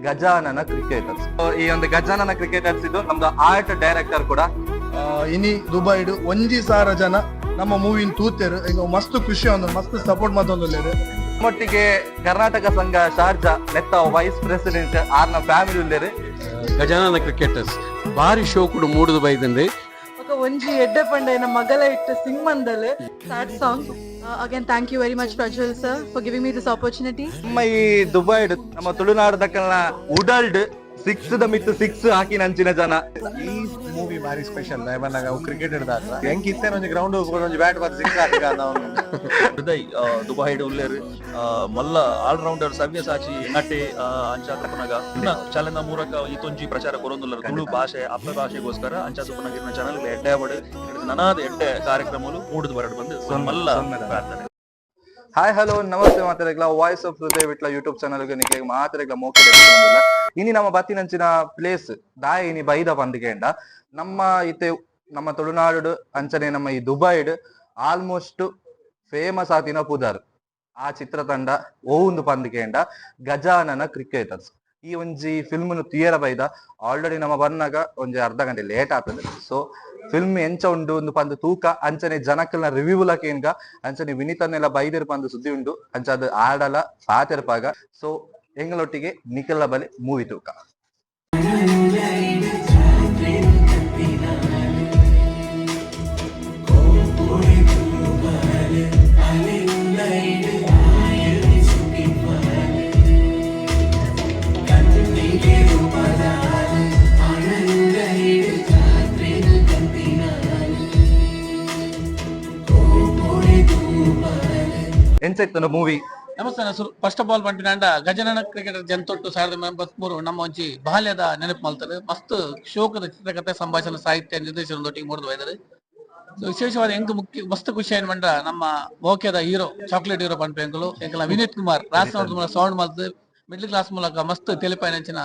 Gajanana cricketers. ಈ ಒಂದು Gajanana cricketers ಇದು ನಮ್ದು ಆರ್ಟ್ ಡೈರೆಕ್ಟರ್ ಕೂಡ. ಇನಿ ದುಬೈಡ್ 1000 ಜನ ನಮ್ಮ ಮೂವಿನ ತೂತೆರ್. ಈಗ ಮಸ್ತ್ ಖುಷಿ ಒಂದು, ಮಸ್ತ್ ಸಪೋರ್ಟ್ ಮತ್ತೊಂದು. ನಮ್ಮೊಟ್ಟಿಗೆ ಕರ್ನಾಟಕ ಸಂಘ ಶಾರ್ಜಾ ನೆತ್ತ ವೈಸ್ ಪ್ರೆಸಿಡೆಂಟ್ ಆರ್ನ ಫ್ಯಾಮಿಲಿ ಉಲ್ಲೇರು. ಗಜಾನನ ಕ್ರಿಕೆಟರ್ಸ್ ಬಾರಿ ಶೋಕುಡು ಮೂಡುದು ಬೈದಂಡು. ఒక ಒಂಜಿ ಎಡ್ಡೆ ಪಂಡ ಮಗಲ ಇಟ್ಟು Singh ಮಂದಲ್ sad song. Again, thank you very much, Prajwal sir, for giving me this opportunity. ನಮ್ಮ ಈ ದುಬೈಡ್ ನಮ್ಮ ತುಳುನಾಡು ದಕ್ಕಲ್ನ ಉಡಲ್ಡ್ ಸಿಕ್ಸ್ the ಮಿತ್ ಸಿಕ್ಸ್ ಹಾಕಿ ನಂಚಿನ ಜನ. ಈ ಮೂವಿ ಬಾರಿ ಸ್ಪೆಷಲ್. ದಾಯೆ ಅವು ಕ್ರಿಕೆಟ್ ಹಿಡ್ದಾರ ಹೆಂಗ್ ಇತ್ತೇನ ಒಂಜಿ ಗ್ರೌಂಡ್ ಒಂಜಿ ಬ್ಯಾಟ್ ಬಾತ್ ಸಿಕ್ಸ್ ಹಾಕಿದ. ಹೃದಯ್ ದುಬೈಡ್ ಉಲ್ಲೇರ್. ಮಲ್ಲ ಆಲ್ ರೌಂಡರ್ ಸವ್ಯಸಾಚಿ ನಟೆ. ಅಂಚಾದ ಪುನಗ ಇನ್ನ ಚಾಲೆಂಜ್ ಮೂಲಕ ಈತೊಂಜಿ ಪ್ರಚಾರ ಕೊರೊಂದುಲ್ಲರ್ ತುಳು ಭಾಷೆ, ಅಪ್ಪೆ ಭಾಷೆಗೋಸ್ಕರ. ಅಂಚಾದ ಪುನಗ ಇರ್ನ ಚಾನಲ್ ಎಡ್ಡೆ ಆವಡ್, ನನಾದ ಎಡ್ಡೆ ಕಾರ್ಯಕ್ರಮಲು ಮೂಡುದು ಬರಡ್ ಬಂದು ಮಲ್ಲ ಪ್ರಾರ್ಥನೆ. ಹಾಯ್, ಹಲೋ, ನಮಸ್ತೆ ಮಾತಾಡಗ್ಲ. Voice of Hridaya Vitla YouTube channel ನಿಮಗೆ ಮಾತಾಡಗ್ಲ ಮೋಕೆ. ಇನಿ ನಮ್ಮ ಬತ್ತಿನಂಚಿನ ಪ್ಲೇಸ್ ದಾಯ ಇನಿ ಬೈದ ಪಂದಿಗೆಂಡ ನಮ್ಮ ಇತ್ತೆ ನಮ್ಮ ತುಳುನಾಡು ಅಂಚನೆ ನಮ್ಮ ಈ ದುಬೈಡ್ ಆಲ್ಮೋಸ್ಟ್ ಫೇಮಸ್ ಆತಿನ ಪುದರ್ ಆ ಚಿತ್ರತಂಡ ಓಂದು ಪಂದಿಕೆಂಡ ಗಜಾನನ ಕ್ರಿಕೆಟರ್ಸ್. ಈ ಒಂಜಿ ಫಿಲ್ಮ್ ತುಯರ ಬೈದ. ಆಲ್ರೆಡಿ ನಮ್ಮ ಬನ್ನಾಗ ಒಂಜಿ ಅರ್ಧ ಗಂಟೆ ಲೇಟ್ ಆಗ್ತದೆ. ಸೊ ಫಿಲ್ಮ್ ಎಂಚ ಉಂಡು ಒಂದು ಪಂದು ತೂಕ, ಅಂಚನೆ ಜನಕ್ಕಲ್ನ ರಿವ್ಯೂ ಕೇನ್ಗ, ಅಂಚನೆ ವಿನೀತನ್ನೆಲ್ಲ ಬೈದಿರ್ ಪಂದು ಸುದ್ದಿ ಉಂಡು. ಅಂಚ ಅದು ಆಡಲ ಸಾತಿರ್ಪಾಗ. ಸೊ ಎಂಗಳೊಟ್ಟಿಗೆ ನಿಖಲ ಬಲೆ ಮೂವಿ ತೂಕ. ಎಂಚ ಇತ್ತು ಮೂವಿ? ನಮಸ್ತೆ. ಫಸ್ಟ್ ಆಫ್ ಆಲ್ ಪಂಪಿನಾಂಡ ಗಜಾನನ ಕ್ರಿಕೆಟರ್ ಜನತೊಟ್ಟು 1983 ನಮ್ಮ ಒಂಜಿ ಬಾಲ್ಯದ ನೆನಪು ಮಲ್ತಾರೆ. ಮಸ್ತ್ ಶೋಕದ ಚಿತ್ರಕಥೆ, ಸಂಭಾಷಣೆ, ಸಾಹಿತ್ಯ, ನಿರ್ದೇಶನದೊಟ್ಟಿಗೆ ಮೂಡ್ದು ಬೈದರು. ಸೊ ವಿಶೇಷವಾದ ಎಂಕ್ ಮುಖ್ಯ ಮಸ್ತ್ ಖುಷಿ ಏನ್ ಪಂಡ ನಮ್ಮ ಮೋಕ್ಯದ ಹೀರೋ, ಚಾಕ್ಲೇಟ್ ಹೀರೋ ಪನ್ಪೆ ಎಂಕುಲು ಎಂಕಲ ವಿನೀತ್ ಕುಮಾರ್ ರಾಸ್ ಸೌಂಡ್ ಮಲ್ತ್ ಮಿಡ್ಲ್ ಕ್ಲಾಸ್ ಮೂಲಕ ಮಸ್ತ್ ತೆಲಿಪಾಯಿನಂಚಿನ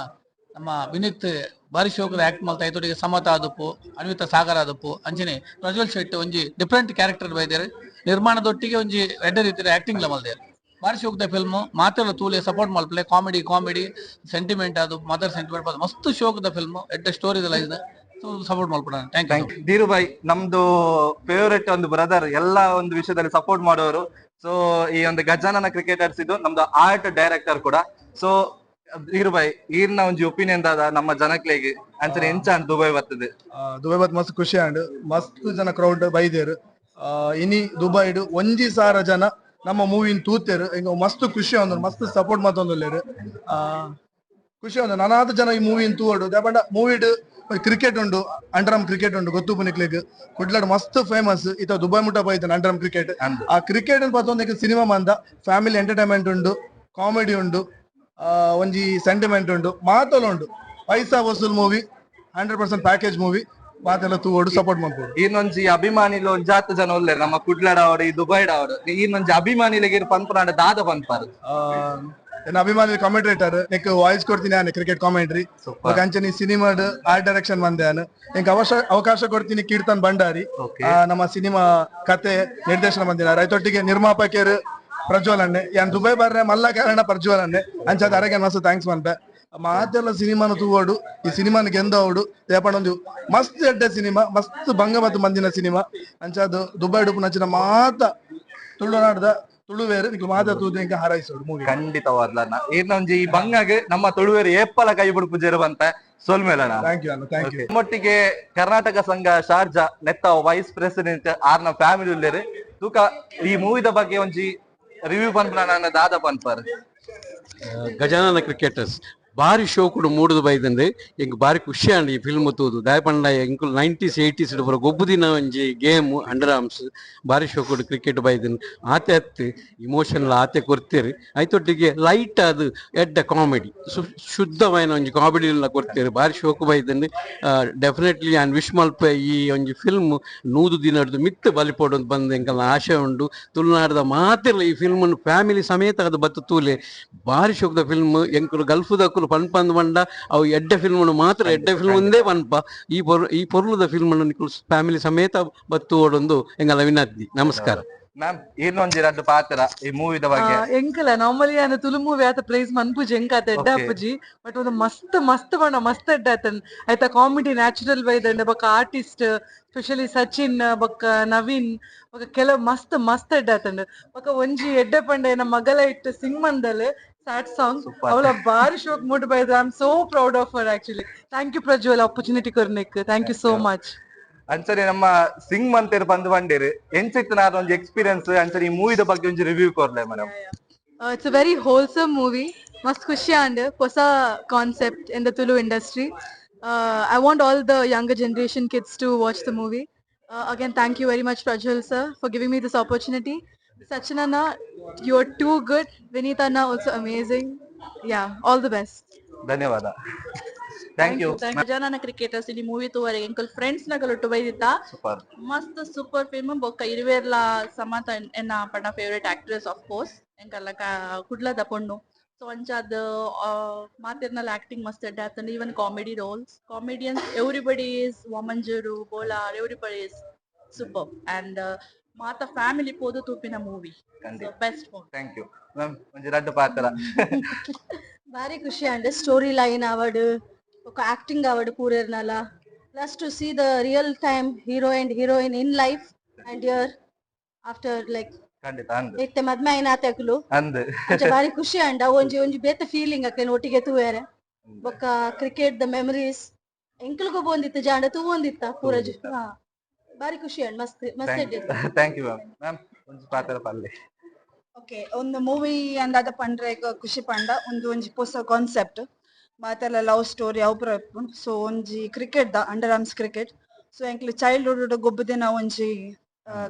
ನಮ್ಮ ವಿನೀತ್ ಬಾರಿ ಶೋಕದ ಆಕ್ಟ್ ಮಲ್ತ. ಐತೊಟ್ಟಿಗೆ ಸಮತಾ ಆದುಪ್ಪು, ಅನ್ವಿತಾ ಸಾಗರ್ ಆದುಪ್ಪು, ಅಂಚನೆ ಪ್ರಜ್ವಲ್ ಶೆಟ್ಟಿ ಒಂಜಿ ಡಿಫ್ರೆಂಟ್ ಕ್ಯಾರೆಕ್ಟರ್ ಬೈದೇರು. ನಿರ್ಮಾಣದೊಟ್ಟಿಗೆ ಒಂಜಿ ಎಡ್ಡೆ ರೀತಿಯ ಆಕ್ಟಿಂಗ್ ಲ ಮಲ್ದೇರು. ಬಾರಿ ಶೋಕದ ಫಿಲ್ಮ್. ಮಾತೆಲ್ಲ ತೂಲೆ, ಸಪೋರ್ಟ್ ಮಲ್ಪಲೆ. ಕಾಮಿಡಿ ಕಾಮಿಡಿ ಸೆಂಟಿಮೆಂಟ್, ಅದು ಮದರ್ ಸೆಂಟಿಮೆಂಟ್, ಮಸ್ತ್ ಶೋಕದ ಫಿಲ್ಮ್. ಎಡ್ಡೆ ಸ್ಟೋರಿ ಇದೆಲ್ಲ, ಸಪೋರ್ಟ್ ಮಲ್ಪಡ. Thank you. Dhirubhai ನಮ್ದು ಫೇವರೆಟ್ ಒಂದು ಬ್ರದರ್, ಎಲ್ಲ ಒಂದು ವಿಷಯದಲ್ಲಿ ಸಪೋರ್ಟ್ ಮಾಡೋರು. ಸೊ ಈ ಒಂದು ಗಜಾನನ ಕ್ರಿಕೆಟರ್ಸ್ ಇದು ನಮ್ದು ಆರ್ಟ್ ಡೈರೆಕ್ಟರ್ ಕೂಡ. ಸೊ ಧೀರುಭಾಯ್, ಈರ್ನ ಒಂಜಿ ಒಪಿನಿಯನ್ ದಾದ ನಮ್ಮ ಜನಕ್ಲೆಗ್? ಅಂಚನೆ ಎಂಚ ಅಂಡ್ ದುಬೈ ಬರ್ತದೆ? ದುಬೈ ಬತ್ ಮಸ್ತ್ ಖುಷಿ ಆಂಡ್. ಮಸ್ತ್ ಜನ ಕ್ರೌಡ್ ಬೈದೇರು. ಇನಿ ದುಬೈಡ್ 1000 ಜನ ನಮ್ಮ ಮೂವಿನ ತೂತೆರ್. ಈಗ ಮಸ್ತ್ ಖುಷಿ ಒಂದು, ಮಸ್ತ್ ಸಪೋರ್ಟ್ ಮತ್ತೊಂದು. ಖುಷಿ ಒಂದು ನನಾದ ಜನ ಈ ಮೂವಿನ ತೂವಡು. ದಾಯೆ ಮೂವಿಡ್ ಕ್ರಿಕೆಟ್ ಉಂಡು, ಅಂಡರ್ ಆರ್ಮ್ ಕ್ರಿಕೆಟ್ ಉಂಡು. ಗೊತ್ತು ಪುನಿಕ್ಲೆಗ್ ಕುಡ್ಲಡ್ ಮಸ್ತ್ ಫೇಮಸ್. ಇತ ದುಬೈ ಮುಟ್ಟ ಪೋಯ್ತಾನೆ ಅಂಡರ್ ಆರ್ಮ್ ಕ್ರಿಕೆಟ್. ಆ ಕ್ರಿಕೆಟ್ ಪತ್ತೊಂದು ಸಿನಿಮಾ ಮಂದ ಫ್ಯಾಮಿಲಿ ಎಂಟರ್ಟೈನ್ಮೆಂಟ್ ಉಂಡು, ಕಾಮಿಡಿ ಉಂಡು, ಒಂಜಿ ಸೆಂಟಿಮೆಂಟ್ ಉಂಡು, ಮಾತಲ ಉಂಡು. ಪೈಸಾ ವಸೂಲ್ ಮೂವಿ, 100% ಪ್ಯಾಕೇಜ್ ಮೂವಿ. ಮಾತೆಲ್ಲ ತೂವೋಡು, ಸಪೋರ್ಟ್ ಮಾಡ್ಬೋದು. ಇನ್ನೊಂಜಿ ಅಭಿಮಾನಿಲು ಒಂಜಾತ್ ಜನ ಉಲ್ಲೇರ್ ನಮ್ಮ ಕುಡ್ಲಡ ಅವಡು, ಈ ದುಬೈಡ್ ಅವಡು. ಇನ್ನೊಂಜಿ ಅಭಿಮಾನಿಲಿಗೆ ಪನ್ಪುನಾಂಡ ದಾದ ಪನ್ಪಾರು? ನನ್ನ ಅಭಿಮಾನಿ ಕಾಮೆಂಟ್ರೇಟರ್ ನೆಕ್ ವಾಯ್ಸ್ ಕೊಡ್ತೀನಿ ನಾನು, ಕ್ರಿಕೆಟ್ ಕಾಮೆಂಟ್ರಿ. ಅಂಚನೆ ಸಿನಿಮಾಡ್ ಆರ್ಟ್ ಡೈರೆಕ್ಷನ್ ಬಂದೆ ನಾನು. ಎಂಕ್ ಅವಕಾಶ ಅವಕಾಶ ಕೊಡ್ತೀನಿ ಕೀರ್ತನ್ ಭಂಡಾರಿ. ನಮ್ಮ ಸಿನಿಮಾ ಕತೆ ನಿರ್ದೇಶನ ಬಂದಿನ ರೈತೊಟ್ಟಿಗೆ ನಿರ್ಮಾಪಕರು ಪ್ರಜ್ವಲ್ ಅಣ್ಣೆ. ಯಾನ್ ದುಬೈ ಬರ್ರೆ ಮಲ್ಲ ಕಾರಣ ಪ್ರಜ್ವಲ್ ಅಣ್ಣೆ. ಅಂಚಾದ ಅರೆಗೆ ಮಸ್ತ್ thanks ಮನ್ಪೆ. ಮಾತೆಲ್ಲ ಸಿನಿಮಾನ ತೂವೋಡು, ಈ ಸಿನಿಮಾನ ಗೆಂದವಡು. ದೇಪಂಡ ಒಂದು ಮಸ್ತ್ ಎಡ್ಡೆ ಸಿನಿಮಾ, ಮಸ್ತ್ ಬಂಗ ಮತ್ತು ಮಂದಿನ ಸಿನಿಮಾ. ಅಂಚಾದ ದುಬೈ ಡುಪ್ಪು ಮಾತ ತುಳುನಾಡ್ದ ತುಳುವೇರು ನಿಕ್ಲು ಮಾತ ತೂದು ಎಂಕ ಹಾರೈಸೋಡು ಮೂವಿ. ಖಂಡಿತವಾದ್ಲನ್ನ ಇನ್ನೊಂಜಿ ಈ ಬಂಗಾಗ ನಮ್ಮ ತುಳುವೇರು ಏಪ್ಪಲ ಕೈ ಬಿಡುಪು ಜೇರುವಂತ ಸೊಲ್ಮೇಲಣ್ಣ. Thank you ಅಣ್ಣ, thank you. ನಮ್ಮೊಟ್ಟಿಗೆ ಕರ್ನಾಟಕ ಸಂಘ ಶಾರ್ಜಾ ನೆತ್ತ ವೈಸ್ ಪ್ರೆಸಿಡೆಂಟ್ ಆರ್ನ ಫ್ಯಾಮಿಲಿ ಉಲ್ಲೇರು. ತೂಕ, ಈ ಮೂವಿದ ಬಗ್ಗೆ ಒಂಜಿ ರಿವ್ಯೂ ಪನ್ಪುನ ದಾದ ಪನ್ಪರ್? ಗಜಾನನ ಕ್ರಿಕೆಟರ್ಸ್ ಬಾರಿ ಶೋಕುಡು ಮೂಡುದು ಬೈದಂಡು. ಎಂಕ್ ಬಾರಿ ಖುಷಿ ಆಂಡ್ ಈ ಫಿಲ್ಮ್ ತೂದು. ದಾಯೆ ಪಂಡ ಎಂಕುಲು 90s 80s ಪೂರ ಗೊಬ್ಬುದಿನ ಒಂಜಿ ಗೇಮ್ ಅಂಡರ್ ಆರ್ಮ್ಸ್. ಬಾರಿ ಶೋಕುಡು ಕ್ರಿಕೆಟ್ ಬೈದನ್. ಆತೆ ಅತ್ ಇಮೋಷನಲ್ ಆತೆ ಕೊರ್ತೀರಿ. ಐತೊಟ್ಟಿಗೆ ಲೈಟ್ ಅದು ಎಡ್ಡೆ ಕಾಮಿಡಿ, ಶುದ್ಧವಾಯಿನ ಒಂಜಿ ಕಾಮಿಡಿ ಕೊರ್ತೀರಿ. ಬಾರಿ ಶೋಕು ಬೈದನ್. ಡೆಫಿನೆಟ್ಲಿ ಯಾನ್ ವಿಶ್ ಮಲ್ಪೆ, ಈ ಒಂಜಿ ಫಿಲ್ಮ್ 100 ದಿನಡ್ದು ಮಿತ್ತು ಬಲಿಪೋಡು ಬಂದು ಎಂಕಲ್ನ ಆಶೆ ಉಂಡು. ತುಳುನಾಡ್ದ ಮಾತೆರ್ಲ ಈ ಫಿಲ್ಮ್ ಫ್ಯಾಮಿಲಿ ಸಮೇತ ಅದು ಬತ್ತು ತೂಲೆ. ಬಾರಿ ಶೋಕದ ಫಿಲ್ಮ್. ಎಂಕುಲು ಗಲ್ಫುದಕುಲು ಪನ್ಪಂದ್ ಪಂಡ ಅವು ಎಡ್ಡೆ ಫಿಲ್ಮ್ ಮಾತ್ರ, ಎಡ್ಡೆ ಫಿಲ್ಮ್ ಒಂದೇ ಪನ್ಪ. ಈ ಪೊರ್ಲುದ ಫಿಲ್ಮ್ ನಿಕುಲು ಫ್ಯಾಮಿಲಿ ಸಮೇತ ಬತ್ತು ಓಡೊಂದು ಎಂಗಲ ವಿನಂತಿ. ನಮಸ್ಕಾರ. ಮ್ಯಾಮ್, ಇನ್ನೊಂಜಿ ರಡ್ಡ್ ಪಾತ್ರ ಈ ಮೂವಿದ ಬಗ್ಗೆ. ಎಂಕಲ ನಾರ್ಮಲಿ ಯಾನ್ ತುಳು ಮೂವಿ ಆತ ಪ್ರೈಸ್ ಮನ್ಪುಜಿ, ಎಂಕಾತ ಎಡ್ಡೆ ಆಪುಜಿ. ಬಟ್ ಒಂದು ಮಸ್ತ್ ಮಸ್ತ್ ಬಣ್ಣ ಮಸ್ತ್ ಎಡ್ಡೆ ಆತನ್. ಆಯ್ತಾ, ಕಾಮಿಡಿ ನ್ಯಾಚುರಲ್ ಬೈದಂಡ. ಬೊಕ್ಕ ಆರ್ಟಿಸ್ಟ್ ಸ್ಪೆಷಲಿ ಸಚಿನ್ ಬೊಕ್ಕ ನವೀನ್ ಬೊಕ್ಕ ಕೆಲವು ಮಸ್ತ್ ಮಸ್ತ್ ಎಡ್ಡೆ ಆತಂಡ್. ಬೊಕ್ಕ ಒಂಜಿ ಎಡ್ಡೆ ಪಂಡ ಎನ್ನ ಮಗಲ ಇಟ್ಟು ಸಿಂಗ್ ಮಂದಲ್ ಸ್ಯಾಡ್ ಸಾಂಗ್. ಅವಳ ಬಾರಿ ಶೋಕ್ ಮೂಡ್ ಬೈದ. I am so proud of her actually. Thank you Prajwal, opportunity ಕೊರ್ನೆಕ್. Thank you so much. ಅಂಚನೆ ನಮ್ಮ ಸಿಂಗ್ ಮಂತೇರ್ ಬಂದು ಬಂಡೇರು, ಎಂಚಿತ್ತು ನಾದ ಒಂಜಿ ಎಕ್ಸ್ಪೀರಿಯನ್ಸ್? ಅಂಚನೆ ಈ ಮೂವಿದ ಬಗ್ಗೆ ಒಂಜಿ review ಕೊರ್ಲೆ madam. It's a very wholesome movie. ಮಸ್ತ್ ಖುಷಿ and ಹೊಸ concept in the Tulu industry. I want all the younger generation kids to watch the movie. Again, thank you very much, Prajwal sir, for giving me this opportunity. Sachin Anna, you are too good. Vineet Anna also amazing. Yeah, all the best. ಧನ್ಯವಾದ, thank you. Gajanana cricketers ಇಲ್ಲಿ movie ತೂವರೆ ಎಂಕಲ್ friends ನಗಲೊಟ್ಟು ಬೈದಿತ್ತ. Super. ಮಸ್ತ್ super film. ಬೊಕ್ಕ ಇರುವೆರ್ಲ ಸಮಂತ ಎನ್ನ ಪಂಡ favourite actress of course. ಎಂಕಲ್ಲ ಕುಡ್ಲದ ಪೊಣ್ಣು. ಸೊ ಅಂಚಾದ್ ಮಾತೆರ್ನಲ ಆಕ್ಟಿಂಗ್ ಮಸ್ತ್ ಎಡ್ಡೆ ಆತಂಡ್. Even comedy roles, comedians, everybody is Vamanjoor, Bolar, everybody is super. And ಮಾತ ಫ್ಯಾಮಿಲಿ ಪೋದು ತೂಪಿನ ಮೂವಿ. ಖಂಡಿತ. Best movie. Thank you ma'am. ಒಂಜಿ ರಡ್ಡ್ ಪಾತ್ರ. ಭಾರಿ ಖುಷಿ and story line ಆವಡ್, ఒక ಆಕ್ಟಿಂಗ್ ಆವಡ್ ಪೂರೆರ್ನಲ. Plus to see the real time hero and heroine in life and year after, like ಖಂಡಿತ ಅಂದ್. ಇತ್ತೆ ಮದ್ಮೆ ಆಯ್ನಾತೆ ಅಕುಲು. ಅಂದ್. ಅಂಚ ಬಾರಿ ಖುಷಿ ಅಂಡ. ಒಂಜಿ ಒಂಜಿ ಬೇತೆ ಫೀಲಿಂಗ್ ಅಕ್ಲೆನ ಒಟ್ಟಿಗೆ ತೂವೇರೆ. ಬೊಕ್ಕ ಕ್ರಿಕೆಟ್ ದ ಮೆಮರೀಸ್ ಎಂಕಲ್ಗೂ ಬಂದಿತ್ತು ಜಾಂಡ ತೂವೊಂದಿತ್ತ ಪೂರಜ್. ಹಾ, ಬಾರಿ ಖುಷಿ ಅಂಡ್ ಮಸ್ತ್ ಮಸ್ತ್ ಎಡ್ಡೆ. Thank you ma'am. Ma'am, ಒಂಜಿ ಪಾತ್ರ ಪಲ್ಲೆ. ಓಕೆ, ಒಂದು ಮೂವಿ ಅಂದಾದ ಪಂಡ್ರೆ ಖುಷಿ ಪಂಡ ಒಂದು ಒಂಜಿ ಪೊಸ ಕಾನ್ಸೆಪ್ಟ್, ಮಾತೆಲ್ಲ ಲವ್ ಸ್ಟೋರಿ ಅವು ಪೂರ ಇಪ್ಪುಂಡು. ಸೊ ಒಂಜಿ ಕ್ರಿಕೆಟ್ ದ ಅಂಡರ್ ಆರ್ಮ್ಸ್ ಕ್ರಿಕೆಟ್. ಸೊ ಎಂಕ್ಲೆ ಚೈಲ್ಡ್ಹುಡ್ ಗೊಬ್ಬುದಿನ ಒಂಜಿ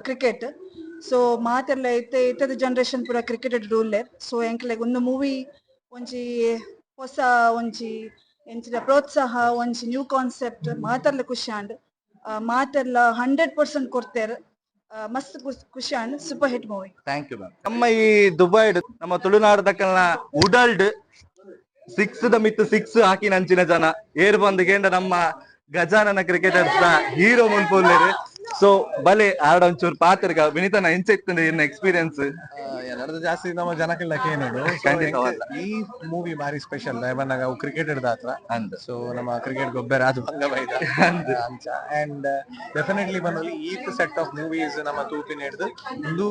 ಕ್ರಿಕೆಟ್. ಸೊ ಮಾತೆಲ್ಲ ಇತ್ತೆ ಇತ್ತದ ಜನರೇಷನ್ ಪೂರ ಕ್ರಿಕೆಟ್ ಉಲ್ಲೆರ್. ಸೊ ಎಂಕ್ಲೆಗ್ ಒಂದು ಮೂವಿ ಒಂಜಿ ಹೊಸ ಒಂಜಿ ಎಂಚಿನ ಪ್ರೋತ್ಸಾಹ, ಒಂಜಿ ನ್ಯೂ ಕಾನ್ಸೆಪ್ಟ್, ಮಾತೆರ್ಲ ಖುಷಿ ಆಂಡ್. ಮಾತೆರ್ಲ 100% ಕೊಡ್ತೇರ್. ಮಸ್ತ್ ಖುಷಿ and super hit movie. Thank you ma'am. ನಮ್ಮ ಈ ದುಬೈಡ್ ನಮ್ಮ ತುಳುನಾಡದಕ್ಕಲ್ನ ಉಡಲ್ಡ್ ಸಿಕ್ಸ್ the ಮಿತ್ ಸಿಕ್ಸ್ ಹಾಕಿ ನಂಚಿನ ಜನ ಏರ್ ಬಂದು ಕೇಂದ್ರ ನಮ್ಮ ಗಜಾನನ ಕ್ರಿಕೆಟರ್ಸ್ ದ ಹೀರೋ ಮುನ್ಪುಲ್ಲೇರು. ಸೊ ಬಲೆ ಆಡ ಒಂಚೂರು ಪಾತ್ರಗ. ವಿನಿತನ, ಎಂಚ ಇನ್ ಎಕ್ಸ್ಪೀರಿಯನ್ಸ್? ಎಲ್ಲರದ್ದು ಜಾಸ್ತಿ ನಮ್ಮ ಜನಕ್ಕೆಲ್ಲ ಕೇನೋಡು. ಖಂಡಿತವಲ್ಲ. ಈ ಮೂವಿ ಬಾರಿ ಸ್ಪೆಷಲ್ ಬನ್ನಾಗ ಅವು ಕ್ರಿಕೆಟ್ ಹಿಡ್ದಾತ್ರ. ಅಂದ್. ಸೊ ನಮ್ಮ ಕ್ರಿಕೆಟ್ ಗೊಬ್ಬರ ಅದು ಭಂಗ ಬೈದ ಅಂಚ. ಅಂಡ್ ಡೆಫಿನೆಟ್ಲಿ ಬಂದಲ್ಲಿ ಈತ್ ಸೆಟ್ ಆಫ್ ಮೂವೀಸ್ ನಮ್ಮ ತೂಪಿನ ಹಿಡ್ದು ಒಂದು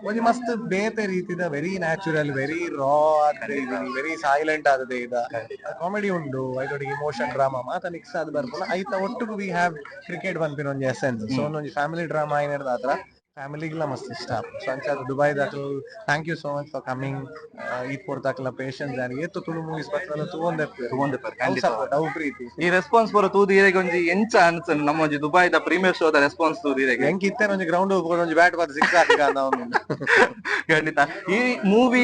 ಒಂಜಿ ಮಸ್ತ್ ಬೇತೆ ರೀತಿದ, ವೆರಿ ನ್ಯಾಚುರಲ್, ವೆರಿ ರಾ ಆದ್ರೆ, ವೆರಿ ಸೈಲೆಂಟ್ ಆದದೆ ಇದ ಕಾಮಿಡಿ ಉಂಡು, ಐತೊಟ್ಟಿಗೆ ಇಮೋಷನ್, ಡ್ರಾಮಾ ಮಾತ ಮಿಕ್ಸ್ ಆದ್ ಬರ್ಪುನ. ಐತ ಒಟ್ಟುಗು we have cricket ಪನ್ಪಿನ ಒಂಜಿ ಎಸೆನ್ಸ್. ಸೊ ಒಂಜಿ ಫ್ಯಾಮಿಲಿ ಡ್ರಾಮಾ ಆಯ್ನರ್ದಾತ್ರ ಫ್ಯಾಮಿಲಿಗ್ಲ ಮಸ್ತ್ ಇಷ್ಟ. ಸೊ ಅಂಚಾದ್ Dubai ದಾಕಲ್ thank you so much for coming. ಈತ್ ಪೊರ್ತಾಕಲ ಪೇಷನ್ಸ್ and ಏತ್ ತುಳು ಮೂವೀಸ್ ಬರ್ತಲ್ಲ ತೂವೊಂದೆ. ತೂವೊಂದೆ ಖಂಡಿತ. ಸಪೋರ್ಟ್ ಅವು ಪ್ರೀತಿ. ಈ ರೆಸ್ಪಾನ್ಸ್ ಪೂರ ತೂದು ಇರೆಗ್ ಒಂಜಿ ಎಂಚ ಅನ್ಸನ್? ನಮ್ಮ ಒಂಜಿ ದುಬೈದ ಪ್ರೀಮಿಯರ್ ಶೋದ ರೆಸ್ಪಾನ್ಸ್ ತೂದು ಇರೆಗ್? ಎಂಕ್ ಇತ್ತೆ ಒಂಜಿ ಗ್ರೌಂಡ್ ಒಂಜಿ ಬ್ಯಾಟ್ ಬಾತ್ ಸಿಕ್ಸ್ ಹಾಕ. ಖಂಡಿತ. ಈ ಮೂವಿ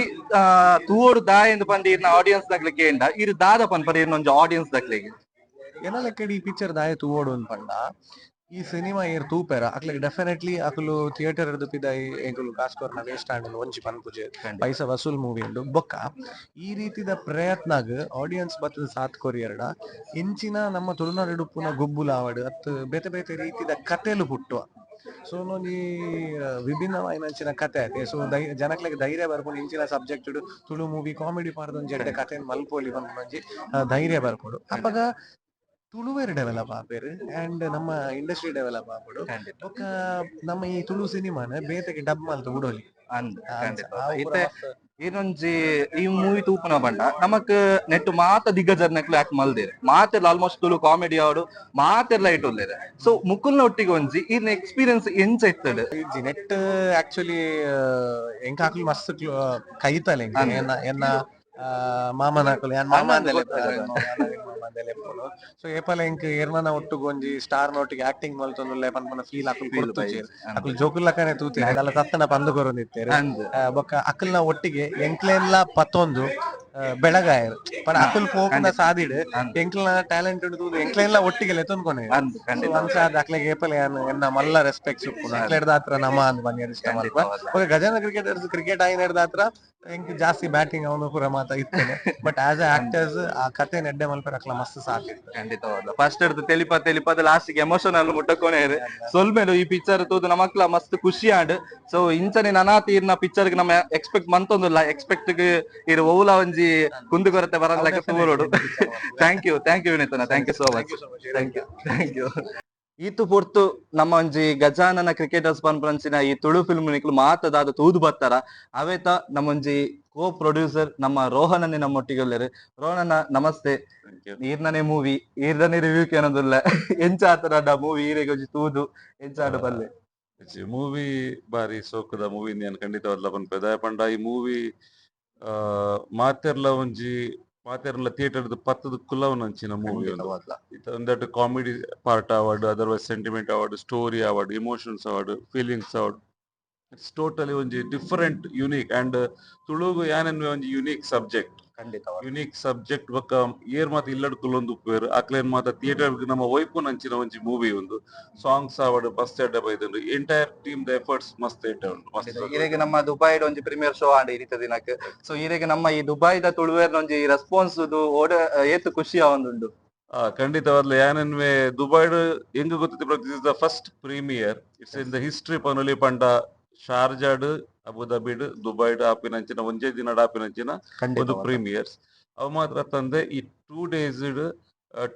ತೂವೊಡು ದಾಯೆಂದು ಪಂದ್ ಇರ್ನ ಆಡಿಯನ್ಸ್ ದಕ್ಲೆ ಕೇಂಡ ಇರು ದಾದ ಪನ್ಪರ್ ಇರ್ನ ಒಂಜಿ ಆಡಿಯನ್ಸ್ ದಕ್ಲೆಗ್? ಏನ ಲೆಕ್ಕಡಿ ಈ ಪಿಕ್ಚರ್ ದಾಯ ತೂವೊಡು ಅಂದ್ ಪಂಡ, ಈ ಸಿನಿಮಾ ಏರ್ ತೂಪೆರ ಅಕ್ಲೆಗ್ ಡೆಫಿನೆಟ್ಲಿ ಅಕುಲು ಥಿಯೇಟರ್ ಪಿದಾಯಿ ಎಂಕುಲು ಕಾಸ್ ಕೊರ್ನ ವೇಸ್ಟ್ ಆಂಡ್ ಒಂಜಿ ಪನ್ಪುಜೆ. ಪೈಸಾ ವಸೂಲ್ ಮೂವಿ ಉಂಡು. ಬೊಕ್ಕ ಈ ರೀತಿದ ಪ್ರಯತ್ನಗ್ ಆಡಿಯನ್ಸ್ ಬತ್ತದ ಸಾಥ್ ಕೊರಿಯರ್ಡ ಇಂಚಿನ ನಮ್ಮ ತುಳುನಾಡು ಉಪ್ಪುನ ಗೊಬ್ಬುಲಾವಡ್ ಅತ್ ಬೇತೆ ಬೇತೆ ರೀತಿದ ಕತೆಲು ಪುಟ್ಟುವ. ಸೊ ಒಂಜಿ ವಿಭಿನ್ನವಾಯಿನಂಚಿನ ಕತೆ ಅತೆ. ಸೊ ಜನಕ್ಲೆಗ್ ಧೈರ್ಯ ಬರ್ಪುಂಡು, ಇಂಚಿನ ಸಬ್ಜೆಕ್ಟ್ ತುಳು ಮೂವಿ ಕಾಮಿಡಿ ಪಾಡ್ದ್ ಒಂಜಿ ಎಡ್ಡೆ ಕತೆನ್ ಮಲ್ಪೊಲಿ ಪನ್ಪುನ ಒಂಜಿ ಧೈರ್ಯ ಬರ್ಪುಂಡು. ಅಪಗ ತುಳುವೆರ್ ಡೆವಲಪ್ ಆಪೆರ್ ಅಂಡ್ ನಮ್ಮ ಇಂಡಸ್ಟ್ರಿ ಡೆವಲಪ್ ಆಪುಂಡು. ಬೊಕ್ಕ ನಮ್ಮ ಈ ತುಳು ಸಿನಿಮಾನ ಬೇತೆಗೆ ಡಬ್ ಮಲ್ತ್ ಬುಡೊಲಿ. ಅಂದ್, ಖಂಡಿತ. ಇತ್ತೆ ಏನೊಂಜಿ ಈ ಮೂವಿ ತೂಪುನ ಪಂಡ ನಮಕ್ ನೆಟ್ ಮಾತ ದಿಗ್ಗಜರ್ನಕ್ಲು ಆಕ್ಟ್ ಮಲ್ದೇರ್, ಮಾತೆರ್ಲ ಆಲ್ಮೋಸ್ಟ್ ತುಳು ಕಾಮಿಡಿ ಆವಡು ಮಾತೆರ್ಲ ಐಟ್ ಉಲ್ಲೇರ್. ಸೊ ಮುಕುಲ್ನ ಒಟ್ಟಿಗೆ ಒಂಜಿ ಈರ್ನ ಎಕ್ಸ್ಪೀರಿಯನ್ಸ್ ಎಂಚ ಇತ್ತಡ್? ಇಜ್ಜಿ, ನೆಟ್ ಆಕ್ಚುಲಿ ಎಂಕ್ ಅಕ್ಲು ಮಸ್ತ್ ಕೈತಲೆ ಎಂಕ್. ಎನ್ನ ಎನ್ನ ಮಾಮನಕುಲು, ಯಾನ್ ಮಾಮ ಅಂದೆ ಲೆಪ್ಪುನು. ಸೊ ಏಪಲ ಎಂಕ್ ಏರ್ನನ ಒಟ್ಟುಗು ಒಂಜಿ ಸ್ಟಾರ್ ನೊಟ್ಟಿಗೆ ಆಕ್ಟಿಂಗ್ ಮಲ್ತೊಂದುಲ್ಲೆ ಪನ್ಪುನ ಫೀಲ್ ಅಕುಲು ಕೊರ್ತುಜೆರ್. ಅಕುಲು ಜೋಕುಲ್ಲಕನೆ ತೂತೆರ್, ಅಲ್ಲ ತತ್ತನ ಪಂದ್ ಕೊರೊಂದಿತ್ತೆರ್. ಬೊಕ್ಕ ಅಕಲ್ನ ಒಟ್ಟಿಗೆ ಎಂಕ್ಲೆನ್ಲ ಪತ್ತೊಂದು ಬೆಳಗಾಯರ್ ಪಂಡ ಅಕುಲ್ ಪೋಪುನ ಸಾದಿಡ್ ಎಂಕ್ಲ ಟ್ಯಾಲೆಂಟ್ ತೂದು ಎಂಕ್ಲೆನ್ಲ ಒಟ್ಟಿಗೆ ಲೆತ್ತೊಂದ್ಕೊನೆ. ಅಂಚಾದ್ ಅಕ್ಲೆಗ್ ಏಪಲ ಯಾನ್ ಎನ್ನ ಮಲ್ಲ ರೆಸ್ಪೆಕ್ಟ್ ಉಪ್ಪುನು. ಅಕ್ಲೆಡ್ದಾತ್ರ ನಮ ಅಂದ್ ಪನ್ಯೆರೆ ಇಷ್ಟ ಮಲ್ಪ. ಬೊಕ ಗಜಾನನ ಕ್ರಿಕೆಟರ್ಸ್ ಕ್ರಿಕೆಟ್ ಆಯಿನೆಡ್ದಾತ್ರ ಎಂಕ್ ಜಾಸ್ತಿ ಬ್ಯಾಟಿಂಗ್ ಅವನು ಪೂರ ಮಾತ ಇತ್ತೇನೆ. But as a actors ಆ ಕತೆ ಎಡ್ಡೆ ಮಲ್ಪೆರೆ ಅಕ್ಲ ಮಸ್ತ್ ಸಾಥ್ ಇತ್ತು. ಖಂಡಿತವಾದ, ಫಸ್ಟ್ ಹಿಡ್ದು ತೆಲಿಪ ತೆಲಿಪದ ಲಾಸ್ಟ್ ಎಮೋಷನಲ್ ಮುಟ್ಟಕೊನೇರು. ಸೊಲ್ಮೆಲು. ಈ ಪಿಕ್ಚರ್ ತೂದು ನಮಕ್ಲ ಮಸ್ತ್ ಖುಷಿ ಆಂಡ್. ಸೊ ಇಂಚನೆ ನನಾತ್ ಈರ್ನ ಪಿಕ್ಚರ್ ನಮ್ಮ ಎಕ್ಸ್ಪೆಕ್ಟ್ ಮಂತೊಂದುಲ್ಲ. ಎಕ್ಸ್ಪೆಕ್ಟ್ ಗ್ ಇರ್ ಒವ್ಲ ಒಂಜಿ ಕುಂದು ಕೊರತೆ ಬರನ್ಲಕ ತೂವೊಡು. Thank you, thank you ವಿನೀತನ, thank you so much. Thank you, thank you. ಈತು ಪೊರ್ತು ನಮ್ಮ ಒಂಜಿ ಗಜಾನನ ಕ್ರಿಕೆಟರ್ಸ್ ಪನ್ಪಂಚಿನ ಈ ತುಳು ಫಿಲ್ಮ್ ನಿಕ್ಲು ಮಾತದಾದ ತೂದು ಬತ್ತಾರ. ಅವೇತ ನಮ್ಮೊಂಜಿ ಕೋ ಪ್ರೊಡ್ಯೂಸರ್ ನಮ್ಮ ರೋಹನನ್ನೇ ನಮ್ಮೊಟ್ಟಿಗೆ ಉಲ್ಲೆರ್. ರೋಹನನ್ನ, ನಮಸ್ತೆ. ಈರ್ನನೇ ಮೂವಿ, ಈರ್ದನೇ ರಿವ್ಯೂ ಕೇನೊಂದುಲ್ಲ. ಎಂಚ ಆತನ ಮೂವಿ? ಈರೆಗ್ ಒಂಜಿ ತೂದು ಎಂಚ ಆಂಡ್ ಬಲ್ಲೆ. ಮೂವಿ ಬಾರಿ ಸೋಕುದ ಮೂವಿ ಯಾನ್ ಖಂಡಿತವಾದ್ಲ ಪನ್ಪೆ. ದಾಯೆ ಪಂಡ ಈ ಮೂವಿ ಮಾತೆರ್ಲ ಒಂಜಿ ಮಾತೆರ್ಲ ಥಿಯೇಟರ್ ಪತ್ತದ ಕುಲ್ಲವನಂಚಿನ ಮೂವಿ. ಒಂದಟ್ ಕಾಮಿಡಿ ಪಾರ್ಟ್ ಆವಡ್, ಅದರ್ವೈಸ್ ಸೆಂಟಿಮೆಂಟ್ ಆವಡ್, ಸ್ಟೋರಿ ಆವಡ್, ಇಮೋಷನ್ಸ್ ಆವಡ್, ಫೀಲಿಂಗ್ಸ್ ಆವಡ್, it's totally ಒಂಜಿ different, unique and ತುಳುಗು ಯಾನೆನ್ವೆ ಒಂಜಿ ಯುನೀಕ್ ಸಬ್ಜೆಕ್ಟ್. ಖಂಡಿತ ಯುನೀಕ್ ಸಬ್ಜೆಕ್ಟ್. ಬೊಕ್ಕ ಏರ್ ಮಾತ ಇಲ್ಲಡ್ ಕುಲ್ಲೊಂದು ಉಪ್ಪುವೆರ್, ಅಕ್ಲೇನ್ ಮಾತ ಥಿಯೇಟರ್ ನಮ್ಮ ಒಯ್ಪುನಂಚಿನ ಒಂಜಿ ಮೂವಿ ಉಂದು. ಸಾಂಗ್ಸ್ ಆವಡ್ ಮಸ್ತ್ ಎಡ್ಡೆ ಬೈದುಂಡು. Entire team the efforts ಮಸ್ತ್ ಎಡ್ಡೆ ಉಂಡು, ಮಸ್ತ್. ಈರೆಗ್ ನಮ್ಮ ದುಬೈಡ್ ಒಂಜಿ ಪ್ರೀಮಿಯರ್ ಶೋ ಆಂಡ್ ಇನಿತ ದಿನಕ್. ಸೊ ಈರೆಗ್ ನಮ್ಮ ಈ ದುಬೈದ ತುಳುವೆರ್ನ ಒಂಜಿ ರೆಸ್ಪಾನ್ಸ್ ಓಡ ಏತ್ ಖುಷಿ ಆವೊಂದುಂಡು? ಖಂಡಿತವಾದ್ಲ. ಯಾನೆನ್ವೆ ದುಬೈಡ್ ಎಂಗ್ ಗೊತ್ತಿತ್ತು, this is the first premiere, it's in the history ಪನೊಲಿ. ಪಂಡ ಶಾರ್ಜಾಡ್, ಅಬುದಾಬಿಡ್, ದುಬೈಡ್ ಆಪಿನಂಚಿನ ಒಂಜೇ ದಿನಡ್ ಆಪಿನಂಚಿನ ಒಂದು ಪ್ರೀಮಿಯರ್ಸ್. ಅವು ಮಾತ್ರ ತಂದೆ ಈ 2 days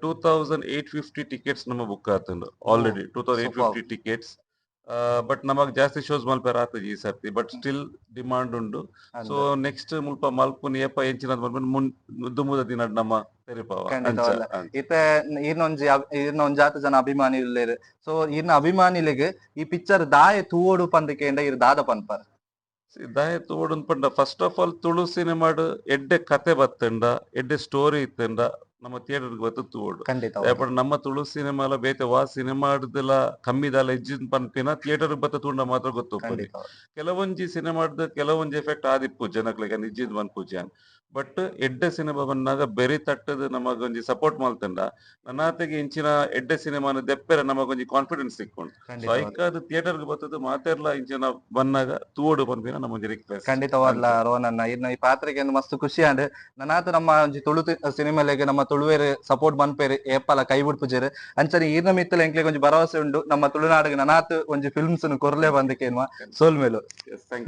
2850 tickets ನಮ್ಮ ಬುಕ್ ಆತುಂಡು already, 2850 tickets. But ನಮಗ್ ಜಾಸ್ತಿ ಶೋಸ್ ಮಲ್ಪೆರ ಆತುಜಿ ಈ ಸರ್ತಿ, but still demand ಉಂಡು. ಸೊ ನೆಕ್ಸ್ಟ್ ಮುಲ್ಪ ಮಲ್ಪುನಿ ಏಪ ಎಂಚಿನ ಮಲ್ಪುನಿ ಮುನ್ ದುಂಬುದ ದಿನಡ್ ನಮ್ಮ ತೆರಿಪಾವ. ಖಂಡಿತವಲ್ಲ. ಇತ್ತೆ ಈರ್ನ ಒಂಜಿ ಈರ್ನ ಒಂಜಾತ ಜನ ಅಭಿಮಾನಿ ಉಲ್ಲೆರ್. ಸೊ ಈರ್ನ ಅಭಿಮಾನಿಲೆಗ್ ಈ ಪಿಕ್ಚರ್ ದಾಯೆ ತೂವೊಡು ಪಂದ್ ಕೇಂಡ ಇರ್ ದಾದ ಪನ್ಪರ್? ದಾಯೆ ತೂವೊಡು ಪಂಡ, first of all Tulu ಸಿನಿಮಾಡ್ ಎಡ್ಡೆ ಕತೆ ಬತ್ತಂಡ, ಎಡ್ಡೆ ಸ್ಟೋರಿ ಇತ್ತಂಡ ನಮ್ಮ ಥಿಯೇಟರ್ ಬತ್ತು ತೂವೊಡು. ಯಾಪಂಡ ನಮ್ಮ ತುಳು ಸಿನಿಮಾಲ ಬೇತೆ ವಾ ಸಿನಿಮಾಡ್ದಲ ಕಮ್ಮಿದಾಲ ಇಜ್ಜಿನ್ ಪನ್ಪಿನ ಥಿಯೇಟರ್ ಬತ್ತ ತೂಂಡ ಮಾತ್ರ ಗೊತ್ತುಪ್ಪುನಿ. ಕೆಲವೊಂಜಿ ಸಿನಿಮಾಡ್ದು ಕೆಲವೊಂಜಿ ಎಫೆಕ್ಟ್ ಆದಿಪ್ಪು ಜನಕ್ಲೆಗ್ ಇಜ್ಜಿದ್ ಪನ್ಪುಜಿ. ಬಟ್ ಎಡ್ಡೆ ಸಿನಿಮಾ ಬಂದಾಗ ಬೆರಿ ತಟ್ಟದ್ ನಮಗೊಂಜಿ ಸಪೋರ್ಟ್ ಮಲ್ತಂಡ ನನಾತೆಗೆ ಇಂಚಿನ ಎಡ್ಡೆ ಸಿನಿಮಾನ ದೆಪ್ಪೆರೆ ನಮಗೊಂಜಿ ಕಾನ್ಫಿಡೆನ್ಸ್ ಸಿಕ್ಕುಂಡು. ಸೊ ಐಕಾದ್ ಥಿಯೇಟರ್ ಬತ್ತದ ಮಾತೆರ್ಲ ಇಂಚಿನ ಬನ್ನಾಗ ತೂವೊಡು ಪನ್ಪಿನ ನಮ್ಮೊಂಜಿ ರಿಕ್ವೆಸ್ಟ್. ಖಂಡಿತವಾದ್ಲ ರೋಹನನ್ನ, ಇರ್ನ ಈ ಪಾತ್ರೆಗೆ ಮಸ್ತ್ ಖುಷಿ ಆಂಡ್. ನನಾತ ನಮ್ಮ ಒಂಜಿ ತುಳು ಸಿನಿಮಾಲೆಗ್ ನಮ್ಮ ತುಳುವೆರ್ ಸಪೋರ್ಟ್ ಮನ್ಪೇರ್, ಏಪಲ ಕೈ ಬುಡ್ಪುಜೆರ್. ಅಂಚನೆ ಈರ್ನ ಮಿತ್ತಲ ಎಂಕ್ಲೆಗ್ ಒಂಜಿ ಭರವಸೆ ಉಂಡು, ನಮ್ಮ ತುಳುನಾಡಿಗೆ ನನಾತ್ ಒಂಜಿ ಫಿಲ್ಮ್ಸ್ ಕೊರ್ಲೆ ಬಂದಕೇನ್ವ. ಸೋಲ್ಮೇಲು,